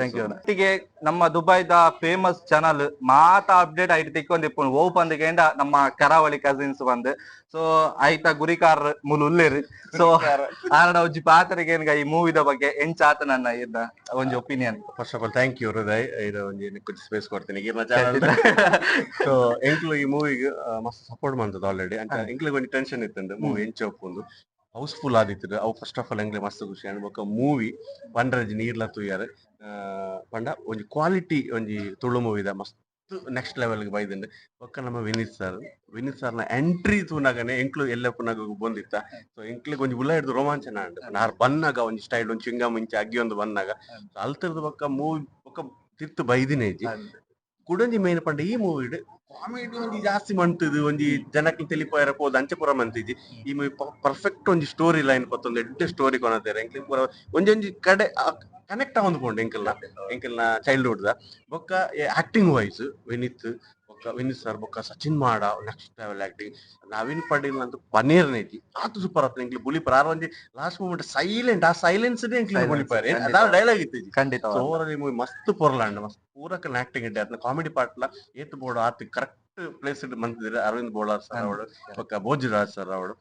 thank you. ಒಟ್ಟಿಗೆ ನಮ್ಮ ದುಬೈದ ಫೇಮಸ್ ಚಾನಲ್ ಮಾತ ಅಪ್ಡೇಟ್ ಐಟ್ ತಿಕ್ಕೊಂದಿಪ್ಪುಂಡು. ಓ ಪಂದ್ ಕೇಂಡ ನಮ್ಮ ಕರಾವಳಿ ಕಸಿನ್ಸ್ ಬಂದ್. ಸೊ ಐತ ಗುರಿಕಾರ್ ಮುಲು ಉಲ್ಲೇರ್. ಸೊ ಆರಡ ಒಂಜಿ ಪಾತ್ರೆಗೆ ಈ ಮೂವಿದ ಬಗ್ಗೆ ಎಂಚ ಆತ ನನ್ನ ಇರ್ನ ಒಂಜಿ opinion? First of all, thank you Hriday, ಇದು ಒಂಜಿ ನಿಕ್ಕೊಂಜಿ ಸ್ಪೇಸ್ ಕೊಡ್ತೀನಿ ಈರ್ನ ಚಾನಲ್. ಸೊ ಎಂಕ್ಲು ಈ ಮೂವಿಗ್ ಮಸ್ತ್ ಸಪೋರ್ಟ್ ಮಂತದ ಆಲ್ರೆಡಿ. ಅಂಚ ಎಂಕ್ಲೆಗ್ ಒಂಜಿ ಟೆನ್ಷನ್ ಇತ್ತುಂಡು ಮೂವಿ ಎಂಚ ಉಪ್ಪುಂದು. ಹೌಸ್ಫುಲ್ ಆದಿತ್ತು ಅವು first of all ಎಂಕ್ಲೆ ಮಸ್ತ್ ಖುಷಿ ಆಂಡ್. ಬೊಕ್ಕ ಮೂವಿ ಪಂಡ್ರಜ್ ನೀರ್ಲ ತೂಯರ್. ಪಂಡ ಒಂಜಿ ಕ್ವಾಲಿಟಿ ಒಂಜಿ ತುಳು ಮೂವಿದ ಮಸ್ತ್ ನೆಕ್ಸ್ಟ್ ಲೆವೆಲ್ ಗೆ ಬೈದುಂಡು. ಬೊಕ್ಕ ನಮ್ಮ ವಿನೀತ್ ಸರ್, ವಿನೀತ್ ಸರ್ನ ಎಂಟ್ರಿ ತೂನಗನೆ ಎಂಕ್ಲು ಎಲ್ಲ ಪುನಗ ಬಂದಿತ್ತ. ಸೊ ಎಂಕ್ಲೆಗ್ ಒಂಜಿ ಉಲ್ಲ ಹಿಡ್ದು ರೋಮಾಂಚನ ಆಂಡ್. ಆರ್ ಬನ್ನಾಗ ಒಂಜಿ ಸ್ಟೈಲ್, ಒಂಜಿ ಚಿಂಗಮ್ ಇಂಚ ಅಗ್ಗಿ ಒಂದು ಬನ್ನಾಗ ಅಲ್ತರ್ದ. ಬೊಕ್ಕ ಮೂವಿ ಬೊಕ್ಕ ತಿರ್ತು ಬೈದಿನೇಜಿ. ಕುಡೊಂಜಿ ಮೇನ್ ಪಂಡ ಈ ಮೂವಿಡ್ ಕಾಮಿಡಿ ಒಂಜಿ ಜಾಸ್ತಿ ಮಂತುದು ಒಂಜಿ ಜನಕ್ಕೆ ತೆಲಿಪೋಯರ ಪೋದು ಅಂಚೆ ಪೂರ ಮಂತಿಜಿ. ಈ ಮೂವಿ ಪರ್ಫೆಕ್ಟ್ ಒಂಜಿ ಸ್ಟೋರಿ ಲೈನ್ ಪತ್ತೊಂದು ಎಡ್ಡೆ ಸ್ಟೋರಿ ಕೊನತೇರೆ. ಎಂಕ್ಲೆಗ್ ಪೂರ ಒಂಜೊಂಜಿ ಕಡೆ ಕನೆಕ್ಟ್ ಆವೊಂದು ಪೋಂಡು ಎಂಕಲ್ನ ಎಂಕಲ್ನ ಚೈಲ್ಡ್ಹುಡ್ ದ. ಬೊಕ್ಕ ಆಕ್ಟಿಂಗ್ ವೈಸ್ ವಿನೀತ್ ಬೊಕ್ಕ ವಿನೀತ್ ಸರ್ ಬೊಕ್ಕ ಸಚಿನ್ ಮಾಡ next level acting. Naveen Padil ಅಂತ ಪನೀರ್ ನೈತಿ ಆತು ಸೂಪರ್ ಆತು. ಎಂಕ್ಲೆ ಬುಲಿಪರ್ ಆರ್ ಒಂಜಿ last moment silent, ಆ ಸೈಲೆನ್ಸ್ ಎಂಕ್ಲೆ ಬುಲಿಪರ್ ಅದಾವ ಡೈಲಾಗ್ ಇತ್ತಿಜಿ. ಓವರ್ ಈ ಮೂವಿ ಮಸ್ತ್ ಪೊರ್ಲಾಂಡ್. ಮಸ್ತ್ ಪೂರಕ ಆಕ್ಟಿಂಗ್ ಇಡ್ಡೆ ಆತ್ನ. ಕಾಮಿಡಿ ಪಾರ್ಟ್ಲ ಏತ್ ಬೋಡು ಆತ್ ಕರೆಕ್ಟ್ ಪ್ಲೇಸ್ ಮಂತಿದ್ರೆ ಅರವಿಂದ್ ಬೋಳಾರ್ ಸರ್ ಅವಳು ಬೊಕ್ಕ ಭೋಜರಾಜ್ ಸರ್ ಅವಳು.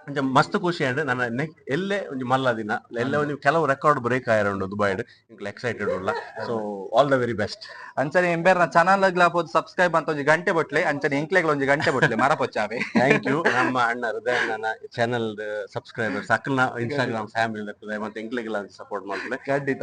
ಅಂಚ ಮಸ್ತ್ ಖುಷಿ ಅಂಡ್. ನನ್ನ ನೆಕ್ ಎಲ್ಲೆ ಒಂಜಿ ಮಲ್ಲ ದಿನ. ಎಲ್ಲೆ ಒಂಜಿ ಕೆಲವು ರೆಕಾರ್ಡ್ ಬ್ರೇಕ್ ಆಯರ ಉಂಡು ದುಬೈಡ್. ಎಂಕ್ಲೆ ಎಕ್ಸೈಟೆಡ್ ಉಲ್ಲ. So all the very best. ಅಂಚನೆ ಎಂಬೇರ್ನ ಚಾನಲ್ ಗ್ಲಾಪೋದು ಸಬ್ಸ್ಕ್ರೈಬ್ ಅಂತ ಒಂಜಿ ಗಂಟೆ ಬೊಟ್ಲೆ. ಅಂಚನೆ ಎಂಕ್ಲೆಗ್ಲ ಒಂಜಿ ಗಂಟೆ ಬೊಟ್ಲೆ ಮರಪೊಚ್ಚಾವೆ. Thank you. ನಮ್ಮ ಅಣ್ಣ ಹೃದಯ ಅಣ್ಣನ ಚಾನಲ್ ಸಬ್ಸ್ಕ್ರೈಬರ್ಸ್, ಅಕ್ಕಲ್ನ ಇನ್ಸ್ಟಾಗ್ರಾಮ್ ಫ್ಯಾಮಿಲಿ ಮತ್ತೆ ಎಂಕ್ಲೆಗೆಲ್ಲ ಸಪೋರ್ಟ್ ಮಾಡ್ತಾರೆ. ಖಂಡಿತ.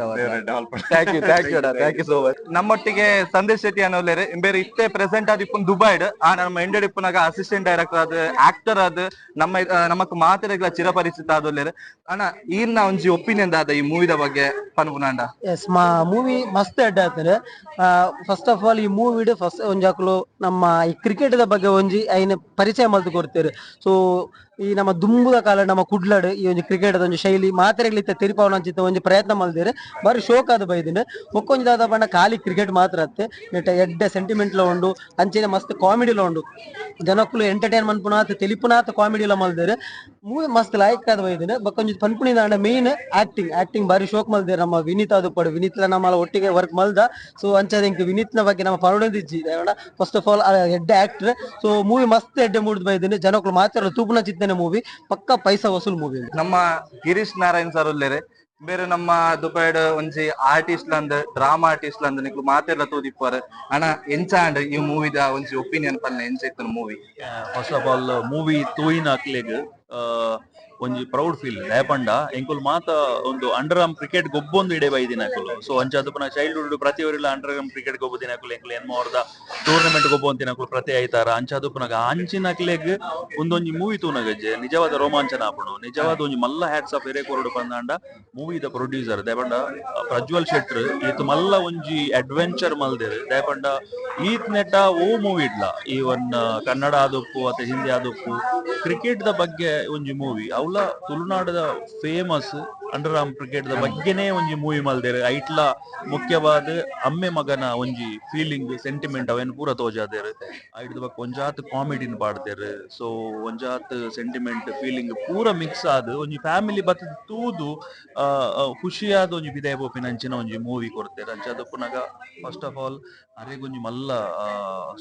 Thank you, thank you, thank you so much. ನಮ್ಮೊಟ್ಟಿಗೆ ಸಂದೇಶ್ ಶೆಟ್ಟಿ ಅನ್ನೋಲೇರು. ಇಂಬೇರು ಇತ್ತೆ ಪ್ರೆಸೆಂಟ್ ಆದ್ ಇಪ್ಪುನ್ ದುಬೈಡ್. ಆ ನಮ್ಮ ಎಂಡೆಡ್ ಇಪ್ಪುನಾಗ ಅಸಿಸ್ಟೆಂಟ್ ಡೈರೆಕ್ಟರ್ ಆದ್, ಆಕ್ಟರ್ ಆದ್, ನಮ್ಮ ನಮ್ಮ ಬೊಕ್ಕ ಮಾತೆರೆಗ್ಲ ಚಿರಪರಿಚಿತ ಆದೊಲ್ಲೆರ್. ಅಣ್ಣ, ಈರ್ನ ಒಂಜಿ ಒಪಿನಿಯನ್ ದಾದ ಈ ಮೂವಿದ ಬಗ್ಗೆ ಪನ್ಪುನಾಂಡ? ಎಸ್, ಮಾ ಮೂವಿ ಮಸ್ತ್ ಎಡ್ಡೆ ಆತಂಡ್. First of all ಈ ಮೂವಿಡ್ ಫಸ್ಟ್ ಒಂಜಿ ಅಕುಲು ನಮ್ಮ ಈ ಕ್ರಿಕೆಟ್ ದ ಬಗ್ಗೆ ಒಂಜಿ ಐನ್ ಪರಿಚಯ ಮಲ್ತ್ ಕೊರ್ತೆರ್. ಸೊ ಈ ನಮ್ಮ ದುಂಬುದ ಕಾಲ ನಮ್ಮ ಕುಡ್ಲಡ್ ಈ ಒಂಜಿ ಕ್ರಿಕೆಟ್ ಒಂಜಿ ಶೈಲಿ ಮಾತೆರೆಗ್ಲ ಇತ್ತೆ ತೆರಿಪಾವನ ಒಂಜಿ ಪ್ರಯತ್ನ ಮಲ್ದೆರ್. ಬಾರಿ ಶೋಕ್ ಆದ್ ಬೈದ್ಂಡ್. ಬೊಕ್ಕೊಂಜಿ ದಾದ ಪಂಡ ಖಾಲಿ ಕ್ರಿಕೆಟ್ ಮಾತ್ರ ಅತ್ತೆ, ನೆಟ್ಟ ಎಡ್ಡೆ ಸೆಂಟಿಮೆಂಟ್ ಲ ಉಂಡು, ಅಂಚೆನೆ ಮಸ್ತ್ ಕಾಮಿಡಿ ಲ ಉಂಡು. ಜನಕ್ಕುಲು ಎಂಟರ್ಟೈನ್ ಮನ್ಪುನಾತ್ ತೆಲಿಪುನಾತ್ ಕಾಮಿಡಿ ಲ ಮಲ್ದೆರ್. ಮೂವಿ ಮಸ್ತ್ ಲಾಯ್ಕ್ ಆದ್ ಬೈದ್ಂಡ್. ಬೊಕ್ಕೊಂಜಿ ಪನ್ಪುನಿದಾಂಡ main acting acting ಬಾರಿ ಶೋಕ್ ಮಲ್ದೆರ್. ನಮ್ಮ ವಿನೀತ್ ಆದುಪ್ಪಡು, ವಿನೀತ್ ಲ ನಮ್ಮಲ ಒಟ್ಟಿಗೆ ವರ್ಕ್ ಮಲ್ದ. ಸೊ ಅಂಚಾದ್ ಎಂಕ್ ವಿನೀತ್ ನ ಬಗ್ಗೆ ನಮ್ಮ ಪನೊಡೊಂದಿಜ್ಜಿ. First of all ಎಡ್ಡೆ actor. So movie ಮಸ್ತ್ ಎಡ್ಡೆ ಮೂಡ್ದು ಬೈದ್ಂಡ್. ಜನಕ್ಕುಲು ಮಾತ್ರ ತೂಪುನ ಚಿತ್ತನೆ ಮೂವಿ, ಪಕ್ಕ ಪೈಸಾ ವಸೂಲ್ ಮೂವಿ. ನಮ್ಮ ಗಿರೀಶ್ ನಾರಾಯಣ್ ಸರ್ ಉಲ್ಲೆರ್. ಬೇರೆ ನಮ್ಮ ದುಬೈಡ್ ಒಂಜಿ ಆರ್ಟಿಸ್ಟ್ ಲಂದ್, ಡ್ರಾಮಾ ಆರ್ಟಿಸ್ಟ್ ಲಂದ್ ನಿಕ್ಲು ಮಾತೆರ್ಲ ತೂದಿಪ್ಪರ್. ಅಣ್ಣ, ಎಂಚ ಆಂಡ್ ಈ ಮೂವಿದ ಒಂಜಿ ಒಪಿನಿಯನ್ ಪನ್ಲೆ, ಎಂಚ ಇತ್ತು movie? First of all movie ತೂಯಿನ ಅಕ್ಲೆಗ್ ಒಂಜಿ ಪ್ರೌಡ್ ಫೀಲ್. ದಾಯೆ ಎಂಕುಲು ಮಾತ ಒಂದು under arm cricket ಗೊಬ್ಬೊಂದು ಇಡೆ ಬೈದಿನಕುಲು. ಸೊ ಅಂಚಾದ್ ಪುನಃ ಚೈಲ್ಡ್ಹುಡ್ ಪ್ರತಿ ಒರಿಲ under arm cricket ಗೊಬ್ಬುದಿನಕುಲು, ಎಂಕುಲು ಎನ್ಮೋರ್ದ ಟೂರ್ನಮೆಂಟ್ ಗೊಬ್ಬೊಂತಿನಕುಲು ಪ್ರತಿ ಐತಾರ. ಅಂಚಾದ್ ಪುನಗ ಅಂಚಿನಕ್ಲೆಗ್ ಉಂದೊಂಜಿ ಮೂವಿ ತೂನಗಜ್ಜೆ ನಿಜವಾದ ರೋಮಾಂಚನ ಆಪುಂಡು. ನಿಜವಾದ ಒಂಜಿ ಮಲ್ಲ ಹ್ಯಾಟ್ಸ್ ಆಫ್ ಎರೆ ಕೊರಡು ಪಂದಾಂಡ ಮೂವಿದ ಪ್ರೊಡ್ಯೂಸರ್ ದಾಯೆ ಪ್ರಜ್ವಲ್ ಶೆಟ್ರ್ ಈತ್ ಮಲ್ಲ ಒಂಜಿ ಅಡ್ವೆಂಚರ್ ಮಲ್ದೆರ್. ದಾಯೆ ಪಂಡ ಈತ್ ನೆಟ ಓ ಮೂವಿ ಇಡ್ಲ ಈವನ್ ಕನ್ನಡ ಆದುಪ್ಪು ಅತ್ತ ಹಿಂದಿ ಆದುಪ್ಪು ಕ್ರಿಕೆಟ್ ದ ಬಗ್ಗೆ ಒಂಜಿ movie, ಅವ್ಲ ತುಳುನಾಡದ famous under arm cricket ದ ಬಗ್ಗೆನೇ ಒಂಜಿ ಮೂವಿ ಮಲ್ದೆರ್. ಐಟ್ಲ ಮುಖ್ಯವಾದ ಅಮ್ಮೆ ಮಗನ ಒಂಜಿ ಫೀಲಿಂಗ್ ಸೆಂಟಿಮೆಂಟ್ ಅವೇನ್ ಪೂರ ತೋಜಾದೆರ್. ಐಡ್ದ್ ಬೊಕ್ಕ ಒಂಜಾತ್ ಕಾಮಿಡಿನ್ ಪಾಡ್ದೆರ್. ಸೊ ಒಂಜಾತ್ ಸೆಂಟಿಮೆಂಟ್ ಫೀಲಿಂಗ್ ಪೂರ ಮಿಕ್ಸ್ ಆದ್ ಒಂಜಿ ಫ್ಯಾಮಿಲಿ ಬತ್ತದ್ ತೂದು ಖುಷಿಯಾದ ಒಂಜಿ ಪಿದಾಯಿ ಪೋಪಿನ ಅಂಚಿನ ಒಂಜಿ ಮೂವಿ ಕೊರ್ತೆರ್. ಅಂಚಾದ್ ಉಪ್ಪುನಗ first of all ಅರೆಗೊಂಜಿ ಮಲ್ಲ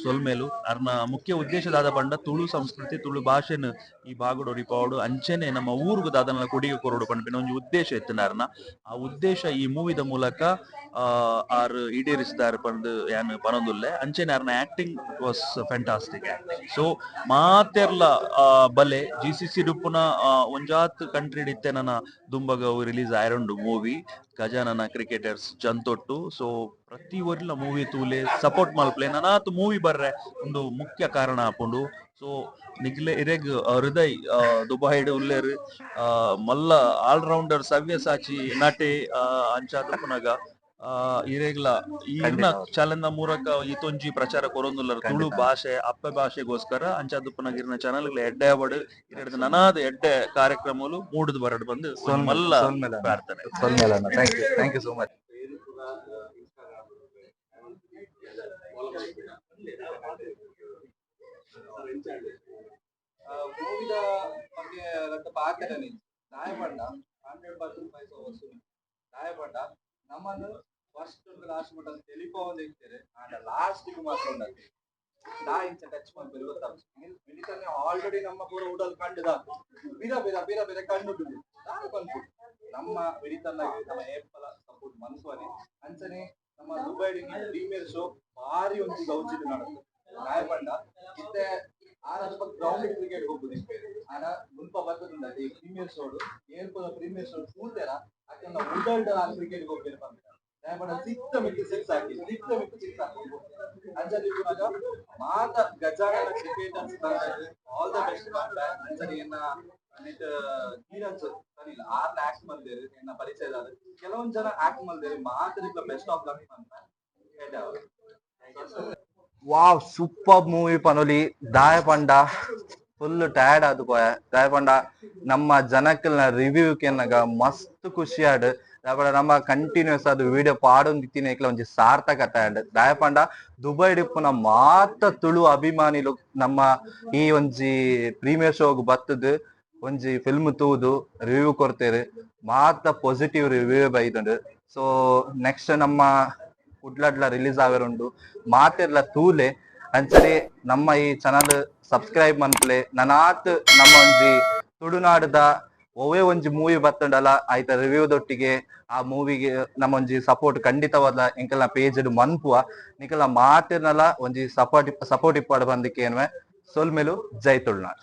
ಸೊಲ್ಮೆಲು. ಅರ್ನ ಮುಖ್ಯ ಉದ್ದೇಶ ದಾದ ಪಂಡ ತುಳು ಸಂಸ್ಕೃತಿ ತುಳು ಭಾಷೆನ್ ಈ ಭಾಗಡ್ ಒರಿಪಾವೊಡು, ಅಂಚೆನೆ ನಮ್ಮ ಊರುಗು ದಾದನ ಕೊಡುಗೆ ಕೊರೊಡು ಪನ್ಪಿನ ಒಂಜಿ ಉದ್ದೇಶ ಇತ್ತಿನ ಅರ್ನ. ಆ ಉದ್ದೇಶ ಈ ಮೂವಿದ ಮೂಲಕ ಆರ್ ಈಡೇರಿಸಿದಾರ್ ಪಂದ್ ಯಾನ್ ಪನೊಂದುಲ್ಲೆ. ಅಂಚೆನೆ ಅರ್ನ acting was fantastic acting. So ಮಾತೆರ್ಲ ಬಲೆ ಜಿಸಿಸಿ ಡುಪ್ಪುನ ಒಂಜಾತ್ ಕಂಟ್ರಿ ಇತ್ತೆ ನನ ದುಂಬಗ ರಿಲೀಸ್ ಆಯರುಂಡು ಮೂವಿ ಗಜಾನನ ಕ್ರಿಕೆಟರ್ಸ್ ಜಂತೊಟ್ಟು. ಸೊ ಪ್ರತಿ ಒರಿಲ ಮೂವಿ ತೂಲೆ ಸಪೋರ್ಟ್ ಮಲ್ಪ್ಲೆ, ನನಾತ್ ಮೂವಿ ಬರ್ರೆ ಒಂದು ಮುಖ್ಯ ಕಾರಣ ಆಪುಂಡು. ಸೊ ನಿಗ್ಲೆ ಇರೆಗ್ ಹೃದಯ್ ದುಬೈಡ್ ಉಲ್ಲೆರ್, ಮಲ್ಲ ಆಲ್ ರೌಂಡರ್ ಸವ್ಯಸಾಚಿ ನಟೆ. ಅಂಚಾದ್ ಉಪ್ಪುನಗ ಇರೆಗ್ಲ ಈರ್ನ ಚಾಲೆಂದ ಮೂಲಕ ಈತೊಂಜಿ ಪ್ರಚಾರ ಕೊರೊಂದುಲ್ಲರ್ ತುಳು ಭಾಷೆ ಅಪ್ಪೆ ಭಾಷೆಗೋಸ್ಕರ. ಅಂಚಾದ್ ಉಪ್ಪುನಗ ಇರ್ನ ಚಾನಲ್ ಎಡ್ಡೆ ಆವಡ್, ಇರೆಡ್ದ್ ನನಾದ ಎಡ್ಡೆ ಕಾರ್ಯಕ್ರಮಲು ಮೂಡುದು ಬರಡ್ ಬಂದು ಮಲ್ಲ ಪ್ರಾರ್ಥನೆ. Thank you, thank you so much. ಮೂವಿದ ಬಗ್ಗೆ ರಡ್ಡ್ ಪಾತೆರನೆ ದಾಯೆ ಪಂಡ 100% ಪೈಸಾ ವಸೂಲಿ. ದಾಯೆ ಪಂಡ ನಮ್ಮನ್ನು ಫಸ್ಟ್ ಲಾಸ್ಟ್ ಮಟ್ಟ ತೆಲಿಪಾವೊಂದು ಇರ್ತಾರೆ, ಆಂಡ ಲಾಸ್ಟ್ ಮಾತ್ರ ಉಂಡಾಗ್ತದೆ ದಾ ಇಂಚ ಟಚ್ ಮಲ್ಪೆರೆ ಗೊತ್ತಾಗ್ತದೆ. ಮಿಲಿಟರಿ ಆಲ್ರೆಡಿ ನಮ್ಮ ಪೂರ ಉಡಲ್ ಕಂಡುದ ಬಿರ ಬಿರ ಬಿರ ಬಿರ ಕಣ್ಣು ದಾದ ಪನ್ಪು ನಮ್ಮ ವಿಡಿತನ್ನ ನಮ್ಮ ಏಪಲ ಸಪೋರ್ಟ್ ಮನ್ಸುವನೆ. ಅಂಚನೆ ನಮ್ಮ Dubai premier show ಭಾರಿ ಒಂಜಿ ಗೌಜಿಡ್ ನಡತು. ದಾಯೆ ಪಂಡ ಇತ್ತೆ ಆರ್ ಅಲ್ಪ ಗ್ರೌಂಡ್ ಕ್ರಿಕೆಟ್ ಗೊಬ್ಬುದು ಆನ ಮುಲ್ಪ ಬರ್ತದುಂಡ ಈ ಪ್ರೀಮಿಯರ್ ಶೋಡು ಏರ್ಪದ ಪ್ರೀಮಿಯರ್ ಶೋ ತೂತೆರ ಅಕಲ್ನ ಉಡಲ್ಡ್ ಆರ್ ಕ್ರಿಕೆಟ್ ಗೊಬ್ಬೆರ್ ಪನ್ಪೆರ್. ದಾಯೆ ಪಂಡ ಸಿಕ್ತ ಮಿಕ್ಕು ಸಿಕ್ಸ್ ಹಾಕಿ, ಸಿಕ್ತ ಮಿಕ್ಕು ಸಿಕ್ಸ್ ಹಾಕಿ. ಅಂಚನೆ ಇಪ್ಪುನಗ ಮಾತ Gajanana cricketers all the best. ಅಂಚನೆ ಎನ್ನ ನೆಟ್ ಧೀರಜ್ ಸನಿಲ್ ಆರ್ನ ಆಕ್ಟ್ ಮಲ್ದೆರ್, ಎನ್ನ ಪರಿಚಯದಾರ್ ಕೆಲವೊಂದ್ ಜನ ಆಕ್ಟ್ ಮಲ್ದೆರ್. ಮಾತೆರೆಗ್ಲ best of luck ಪನ್ಪೆ. Wow, super movie ಪನೊಲಿ. ದಾಯೆ ಪಂಡ ಫುಲ್ ಟಯರ್ಡ್ ಆದ್ ಪೋಯ. ದಾಯೆ ಪಂಡ ನಮ್ಮ ಜನಕ್ಕಲ್ನ ರಿವ್ಯೂ ಕೇನ್ನಗ ಮಸ್ತ್ ಖುಷಿ ಆಡ್. ದಾಯೆ ಪಂಡ ನಮ್ಮ ಕಂಟಿನ್ಯೂಸ್ ಆದ್ ವಿಡಿಯೋ ಪಾಡೊಂದಿತ್ತಿನ ಒಂಜಿ ಸಾರ್ಥಕತೆ ಆಂಡ್. ದಾಯೆ ಪಂಡ ದುಬೈಡ್ ಇಪ್ಪುನ ಮಾತ ತುಳು ಅಭಿಮಾನಿಲು ನಮ್ಮ ಈ ಒಂಜಿ ಪ್ರೀಮಿಯರ್ ಶೋಗ್ ಬತ್ತದ್ ಒಂಜಿ ಫಿಲ್ಮ್ ತೂದು ರಿವ್ಯೂ ಕೊರ್ತೆರ್. ಮಾತ ಪಾಸಿಟಿವ್ ರಿವ್ಯೂ ಬೈದುಂಡು. ಸೊ ನೆಕ್ಸ್ಟ್ ನಮ್ಮ ಕುಡ್ಲಡ್ಲ ರಿಲೀಸ್ ಆವೆರುಂಡು, ಮಾತೆರ್ಲ ತೂಲೆ. ಅಂಚನೆ ನಮ್ಮ ಈ ಚಾನಲ್ ಸಬ್ಸ್ಕ್ರೈಬ್ ಮನ್ಪುಲೆ. ನನಾತ್ ನಮ್ಮ ಒಂಜಿ ತುಳುನಾಡುದ ಒವ್ವೇ ಒಂಜಿ ಮೂವಿ ಬತ್ತುಂಡಲ ಆಯ್ತ ರಿವ್ಯೂ ದೊಟ್ಟಿಗೆ ಆ ಮೂವಿಗೆ ನಮ್ಮ ಒಂಜಿ ಸಪೋರ್ಟ್ ಖಂಡಿತವಾದ ಎಂಕಲ್ನ ಪೇಜ್ ಮನ್ಪುವ. ನಿಕಲ್ನ ಮಾತೆರ್ನಲ ಒಂಜಿ ಸಪೋರ್ಟ್ ಸಪೋರ್ಟ್ ಇಪ್ಪಡ್ ಬಂದಿಕ್ಕೆ ಸೊಲ್ಮೆಲು. ಜೈ ತುಳುನಾಡ್.